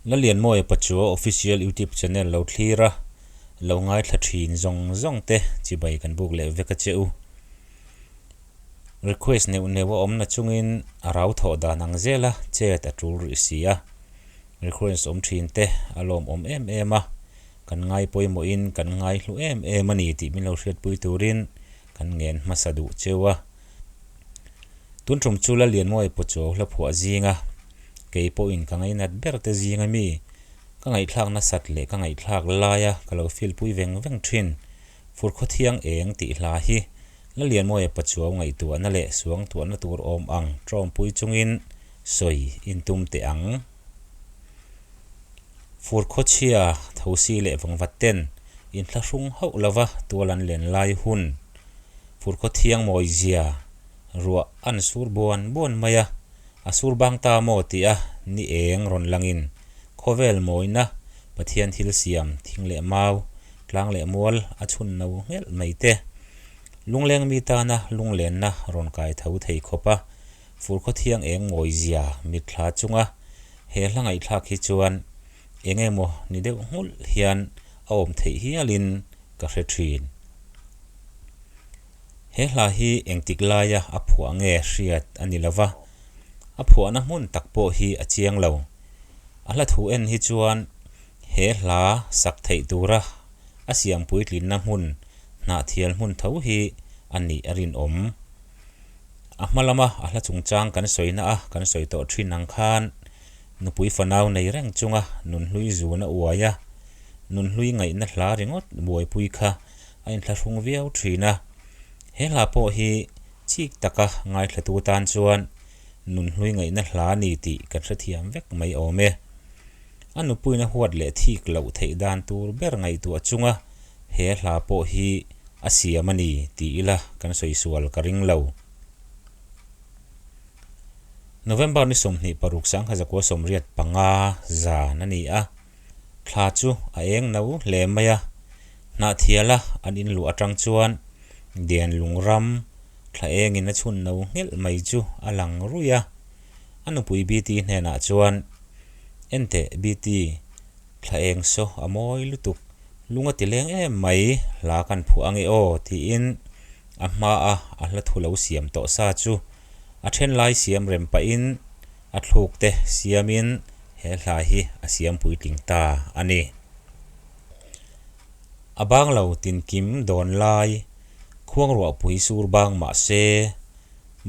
Lalianmawia Pachuau Official YouTube Channel lo thlir a, lo ngaithla thin zawng zawng te chibai kan buk leh vek a che u. Request neuh neuh a awm na chungin a rau thawh dan ang zel a, chet a tul rih si a. Request awm thin te a lawmawm em em a, kan ngai pawimawhin kan ngai hlu em em a ni tih min lo hriatpui turin kan ngen hmasa duh cheu a. Tun tum chu Lalianmawia Pachuau hla phuah zinga kei pawhin ka ngainat ber te zinga mi ka ngaihthlak nasat leh ka ngaihthlak laia ka lo feel pui veng veng thin Furkhawthiang eng tih hla hi Lalianmawia Pachuau ngaihtuahna leh suangtuahna tur awm ang tawmpui chungin sawi intum teh ang. Fur khawchhia, thosi leh vangvat ten inthlahrung hauh lova tual an len lai hun. Fur khaw thiang mawi zia, ruah an sur buan buan mai a, a sur bang ta maw tih a ni eng rawn langin khawvel mawina Pathian thil siam thing leh mau, tlang leh mual a chhun no nghelh mai te. Lungleng mi tana lunglenna rawn kai tho thei khawp a, fur khaw thiang eng mawi zia mitthla chunga He hla ngaihthlak hi chuan eng emaw ni deuh nghulh hian a awm theih hialin ka hre thin. He hla hi engtik laia a phuah nge hriat a ni lova, a phuahna hmun tak pawh hi a chiang lo. A hla thu en hi chuan he hla sak theih tura a siam puitlinna hmun hnahthial hmun tho hi a nih a rinawm. A hma lama a hla chungchang kan sawina a kan sawi tawh thin ang khan nupui fanau nei reng chunga nunhlui zun a uai a, nunhlui ngaihna hla ringawt buaipui kha a inthlahrung viau thin a. He hla pawh hi chik taka ngaithlatu tan chuan nunhlui ngaihna hla ni tih kan hrethiam vek mai awm e. A nupuina huat leh thik loh theih dan tur ber ngaihtuah chunga He hla pawh hi a siam a ni ti ila kan sawi sual ka ring lo. November ni 26 1985 zan a ni a, thla chu a eng no hle mai a, Hnahthiala an inluah atang chuan Den Lungram thla engin a chhun no nghelh mai chu a lang ruih a, a nupui BT hnenah chuan, Enteh BT, Thla eng saw a mawi lutuk, lung a ti leng em mai, hla kan phuah ange aw tiin a hmaa a hla thu lo siam tawh sa chu a then lai siam rem pahin a thluk te siamin he hla hi a siam puitling ta a ni. A bang lo tinkim dawn lai khuangruahpui sur bang mah se,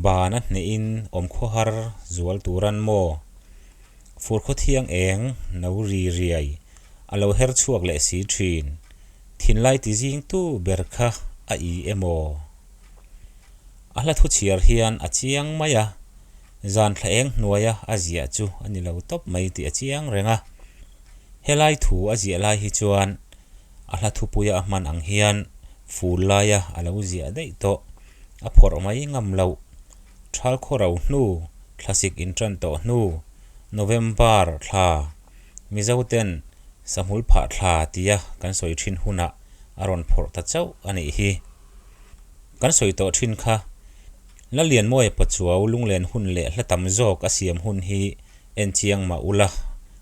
ban a hnehin awmkhawhar zual turan maw? Fur khaw thiang eng no ri riai a lo her chhuak leh si thin. Thinlai ti zing tu ber kha a i emaw? A hla thu chhiar hian a chiang mai a, zan thla eng hnuaia a ziah chu a ni lo tawp mai tih a chiang reng a. Helai thu a ziah lai hi chuan a hla thupuia a hman ang hian fur laia a lo ziah daih tawh a phawrh mai ngam loh. Thal khaw ro hnu, thlasik inṭan tawh hnu, November thla, Mizoten sahmul phah thla tia kan sawi ṭhin hunah a rawn phawrh ta chauh a nih hi. Kan sawi tawh ṭhin kha, Lalianmawia Pachuau lunglen hun leh hla tam zawk a siam hun hi en chiang mah ula,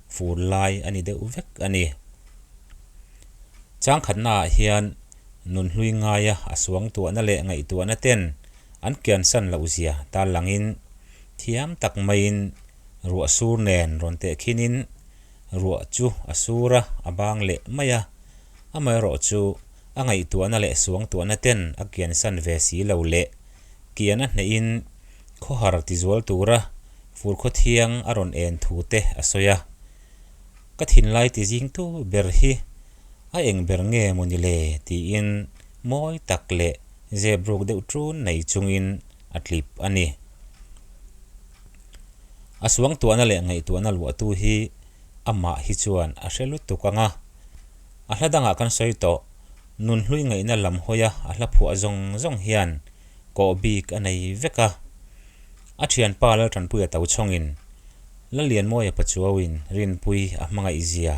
fur lai a ni deuh vek a ni. Changkhatnaah hian nunhlui ngaia a suangtuahna leh ngaihtuahna ten An kiansan loh zia tal langin thiam tak maiin ruah sur nen rawn teh khinin ruah chu a sur a, a bang leh mai a. Amaherawh chu a ngaihtuahna leh suangtuahna ten a kiansan ve si lo leh kian a hnehin khawhar tizual tura fur khaw thiang a rawn en thu te a sawi a. Ka thinlai tizingtu ber hi a eng ber nge maw ni le tiin mawi tak leh zep ruk deuh ṭun nei chungin a tlip a ni. A suangtuahna leh ngaihtuahna luahtu hi amah hi chuan a hre lutuk ang a, a hla dangah kan sawi tawh, nunhlui ngaihna lam hawia a hla phuah zawng zawng hian kawh bik a nei vek a. A thianpa Laltanpuia to chhawngin Lalianmawia Pachuauin Rinpui a hmangaih zia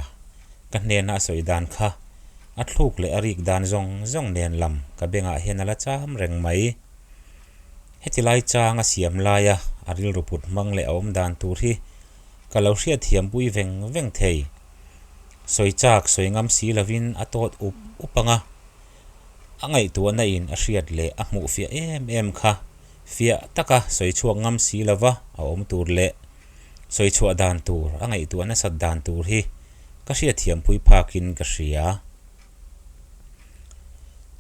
ka hnena a sawi dan kha a thluk leh a rik dan zawng zawng nen lam ka bengah hian a la cham reng mai. Heti lai chang a siam laia a rilru put hmang leh a awm dan tur hi ka lo hriatthiampui veng veng thei. Sawi chak sawi ngam si lovin a tawt up up ang a, a ngaihtuahna in a hriat leh a hmuh fiah em em kha fiah taka sawi chhuak ngam si lova a awm tur leh sawi chhuah dan tur a ngaihtuah nasat dan tur hi ka hriatthiampui phakin ka hria.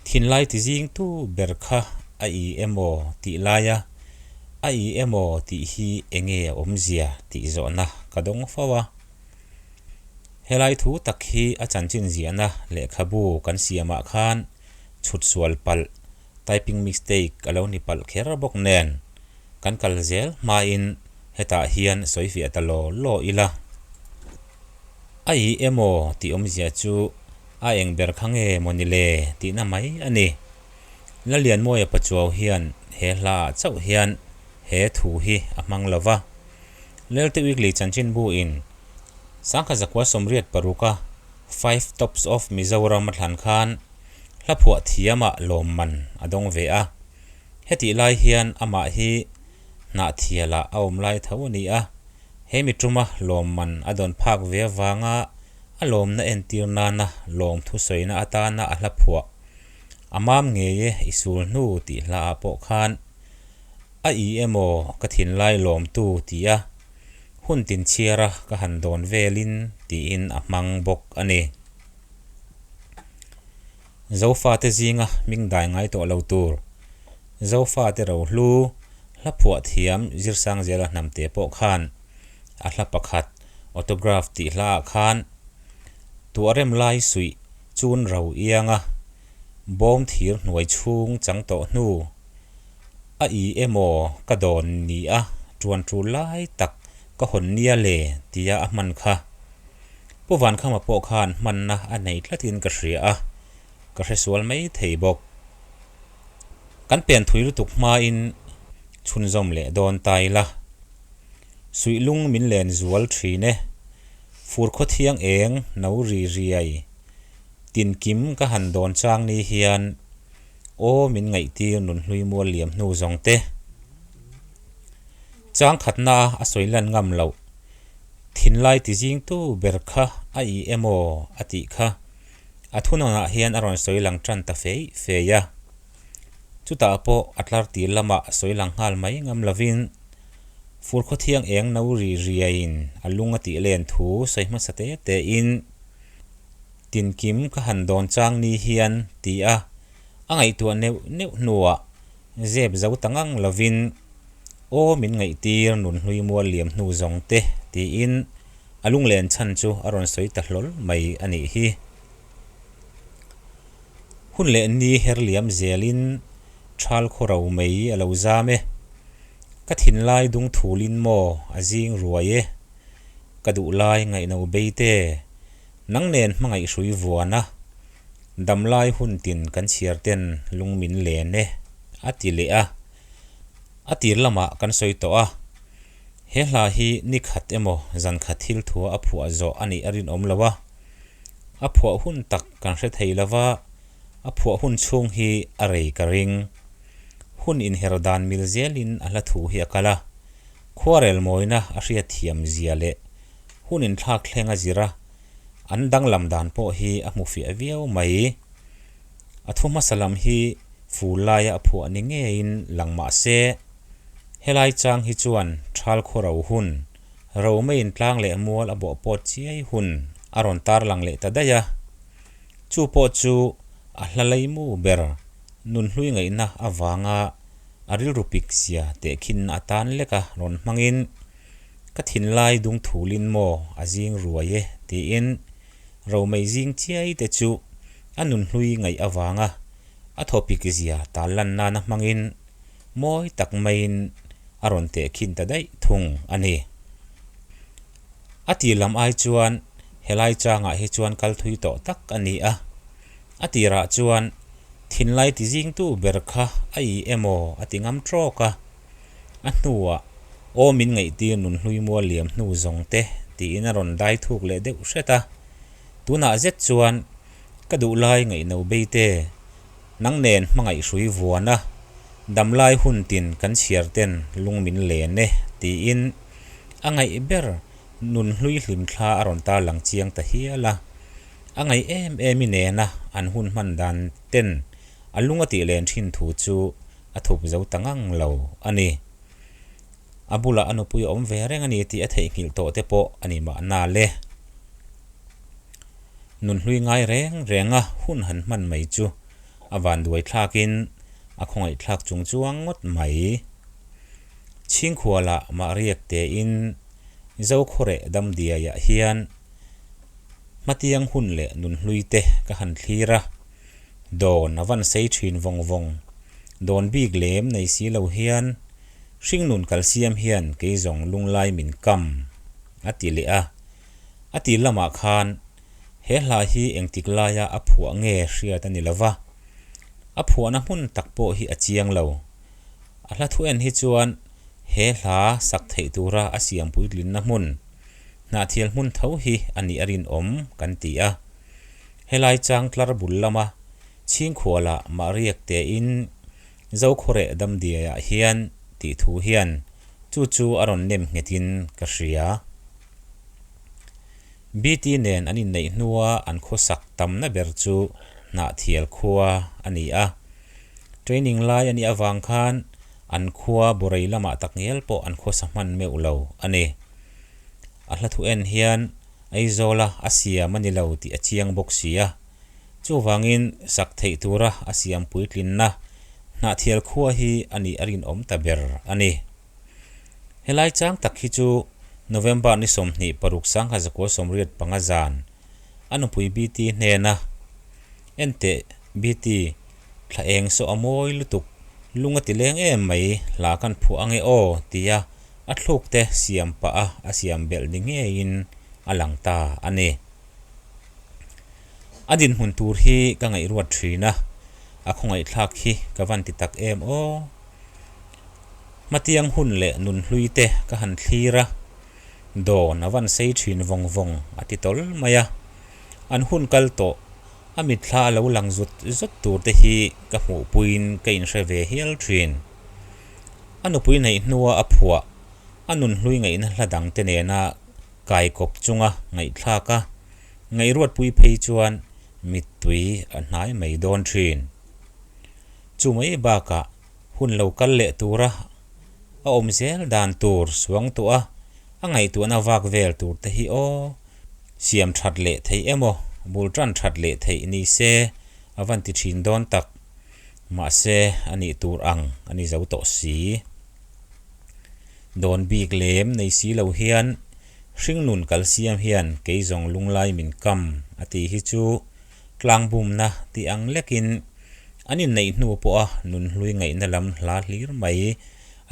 Thinlai ti zingtu ber kha a i emaw tih laia a i emaw tih hi enge a awmzia tih zawhna ka dawng fo a. Helai thu tak hi a chanchin ziahna lehkhabu kan siamah khan chhut sual palh, typing mistake, a lo ni palh kher bawk nen kan kal zel hmain hetah hian sawi fiah ta law law ila. A ih emaw tih awmzia chu a eng ber kha nge maw ni le tihna mai a ni. Lalianmawia Pachuau hian he hlaah chauh hian he thu hi a hmang lo va. Lelte Weekly chanchinbu in Sangkhat zakua 86 a Five Tops of Mizoram a thlan khan hla phuah thiamah lawmman a dawng ve a. Hetih lai hian amah hi hnahthialah a awm lai tho a ni a, he mi tuma lawmman a dawn phak ve avanga a lawmna entir nana lawmthu sawina atana a hla phuah a mam ngei e i sul hnu tih hlaah pawh khan A i emaw ka thinlai lawmtu tia hun tin chhiara ka han dawn velin tiin a hmang bawk a ni. Zofate zinga hming dai ngai tawh lo tur, Zofate rohlu, hla phuah thiam Zirsangzela hnamte pawh khan a hla pakhat autograph tih hlaah khan tuahrem lai suih chun ro ianga bawm thir hnuai chhung chang tawh hnu A i emaw ka dawn ni a tuan tul lai tak ka hawn nia le tia a hman kha. Pu Vankhama pawh khan hmanna a nei tlatin ka hria a, ka hresual mai thei bawk. Kan pen thui lutuk hmain chhunzawm leh dawn ta ila. Suihlung min len zual thin e. Fur khawthiang eng no ri riai tinkim ka han dawn chang ni hian Aw min ngaihtir nun hlui mual liam hnu zawng te. Chang khatna a sawi lan ngam loh. Thinlai ti zingtu ber kha a ih emaw a tih kha a thunawnah hian a rawn sawi lang tan ta fei fei a. Chutah pawh a tlar tir lamah sawi lang nghal mai ngam lovin fur khawthiang eng no ri riaiin a lung a tih len thu sawi hmasa te tein Tinkim ka han dawn chang ni hian ti a, a ngaihtuah neuh neuh hnuah zep zo ta ngang lovin, Aw min ngaihtir nun hlui mual liam hnu zawng te tiin a lunglen chhan chu a rawn sawi ta hlawl mai a nih hi. Hun leh ni her liam zelin thal khaw ro mai a lo zam e. Ka thinlai dung thulin maw a zing ruai e. Ka duhlai ngaihno bei te. Nang nen hmangaih hrui vuan a, damlai hun tin kan chhiar ten lung min len e, a ti leh a. A tir lamah kan sawi tawh a, he hla hi ni khat emaw zan khat thil thua a phuah zawh a nih a rinawm lo a. A phuah hun tak kan hre thei lo va, a phuah hun chhung hi a rei ka ring. Hun inher dan mil zelin a hla thu hi a kal a, khuarel mawina a hriatthiam zia leh Hun inthlak thleng a zir a, an danglam dan pawh hi a hmu fiah viau mai. A thu hmasa lam hi fur laia a phuah ni ngeiin lang mah se, helai chang hi chuan thal khaw ro hun, ro maiin tlang leh mual a bawh pawt chiai hun a rawn tarlang leh ta daih a. Chu pawh chu a hla leimu ber nunhlui ngaihna avanga a rilru pik zia tehkhinna atan leka rawn hmangin, Ka thinlai dung thulin maw a zing ruai e tiin Romei zing chiai te chu a nunhlui ngaih avanga a thawpik zia tal lan nana hmangin mawi tak maiin a rawn tehkhin ta daih thung a ni. A tir lam ai chuan helai changah hi chuan kal thui tawh tak a ni a, a tirah chuan thinlai ti zingtu ber kha a ih emaw a ti ngam trawk a. A hnuah, Aw min ngaihtir nunhlui mual liam hnu zawng te, tiin a rawn dai thuk leh deuh hret a. Tunah zet chuan, Ka duhlai ngaihno beite, nang nen hmangaih hrui vuan a, damlai hun tin kan chhiar ten lung min len e, tiin a ngaih ber Nunhlui hlimthla a rawn tarlang chiang ta hial a. A ngaih em em i nena an hun hman dan ten a lung a tih len thin thu chu a thup zo ta ngang lo a ni. A bulah a nupui a awm ve reng a ni tih a theihnghilh tawh te pawh a ni mahna le. Nunhlui ngai reng renga hun han hman mai chu a vanduai thlakin a khawngaihthlak chung chuang ngawt mai. Chhingkhualah mah riak tein Zokhawreh damdiaiah hian hmatiang hun leh nunhlui te ka han thlir a, dawn a van sei thin vawng vawng. Dawn bik lem nei si lo hian hringnun kalsiam hian kei zawng lunglai min kam a ti leh a. A ti lamah khan he hla hi engtik laia a phuah nge hriat a ni lo va, a phuahna hmun tak pawh hi a chiang lo. A hla thu en hi chuan he hla sak theih tura a siam puitlinna hmun, Hnahthial hmun tho hi a nih a rinawm kan ti a. Helai chang tlar bul lama Chhingkhualah mah riak tein Zokhawreh damdiaiah hian tih thu hian chu chu a rawn nem nghetin ka hria. BT nen an inneih hnua an khawsak tamna ber chu Hnahthial khua a ni a. Training lai a nih avang khan an khua Borei lamah takngial pawh an khawsa hman meuh lo a ni. A hla thu en hian Aizawla a siam a ni lo tih a chiang bawk si a. Chuvangin sak theih tura a siam puitlinna Hnahthial khua hi a nih a rinawm ta ber a ni. Helai chang tak hi chu November ni 26 1985 zan a nupui BT hnena Enteh BT, thla eng saw a mawi lutuk, lung a ti leng em mai, hla kan phuah ange aw tia a thluk te siam pah a a siam belh ni ngeiin a lang ta a ni. A dinhmun tur hi ka ngaihruat thin a, a khawngaihthlak hi ka van ti tak em aw. Hmatiang hun leh nunhlui te ka han thlir a, dawn a van sei thin vawng vawng a ti tawl mai a. An hun kal tawh, a mitthla a lo lang zut zut tur te hi ka hmuhpuiin ka inhre ve hial thin. A nupui neih hnua a phuah, a nunhlui ngaihna hla dang te nena kaikawp chunga ngaihthlak a, ngaihruatpui phei chuan mittui a hnai mai dawn thin. Chu mai bakah hun lo kal leh tura a awm zel dan tur suang tawh a, a ngaihtuahna vak vel tur te hi aw, siam that leh theih emaw, bul tan that leh theih ni se a van ti thin dawn tak. Mahse a nih tur ang a ni zo tawh si. Dawn bik lem nei si lo hian hringnun kal siam hian kei zawng lunglai min kam a tih hi chu Tlangbumna tih ang lekin an inneih hnu pawha nunhlui ngaihna lam hla hlir mai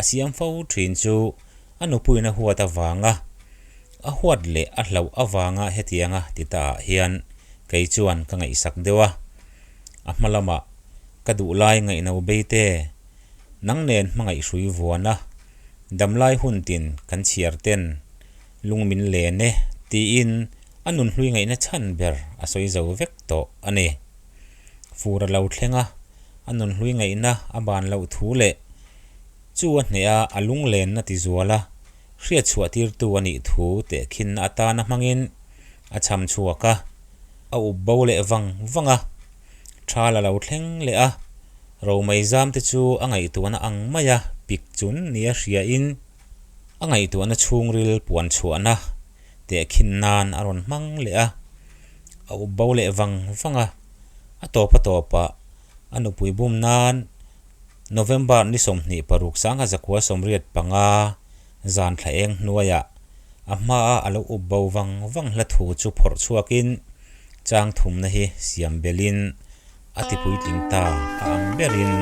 a siam fo thin chu a nupuiin a huat avanga a huat leh a hlauh avanga hetianga ti ta ah hian kei chuan ka ngaihsak deuh a. A hma lamah ka duhlai ngaihno beite nang nen hmangaih hrui vuana damlai hun tin kan chhiar ten lung min len e tiin A nunhlui ngaihna chhan ber a sawi zo vek tawh a ni. Fur a lo thleng a, a nunhlui ngaihna a ban loh thu leh chu a hneh a, a lunglenna ti zual a, hriatchhuah tirtu a nih thu tehkhinna atana hmangin a cham chhuak a, a up bo leh vang vang a. Thal a lo thleng leh a, romei zam te chu a ngaihtuahna ang maia pik chun nia hriain a ngaihtuahna chhungril puan chhuahna Tehkhin nan a rawn hmang leh a, a up bo leh vang vang a, a tawp a tawpah a nupui bum nan November ni 26 1985 zan thla eng hnuaiah a hmaa a lo up bo vang vang hla thu chu phawrh chhuakin chang thumna hi siam belhin A ti puitling ta a ang berin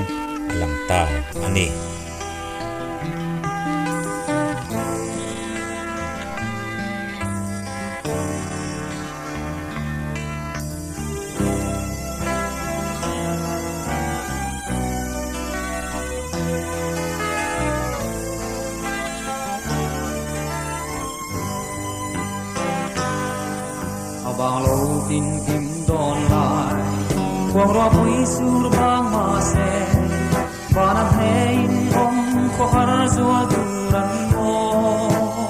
a lang ta a ni. A vang lo tin kim dawn lai khuang ruah pui sur bang mah se van a hne in awm khaw har zual tur an maw.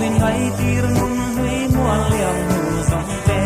min ngaihtir nun hlui mual liam hnu zawng te.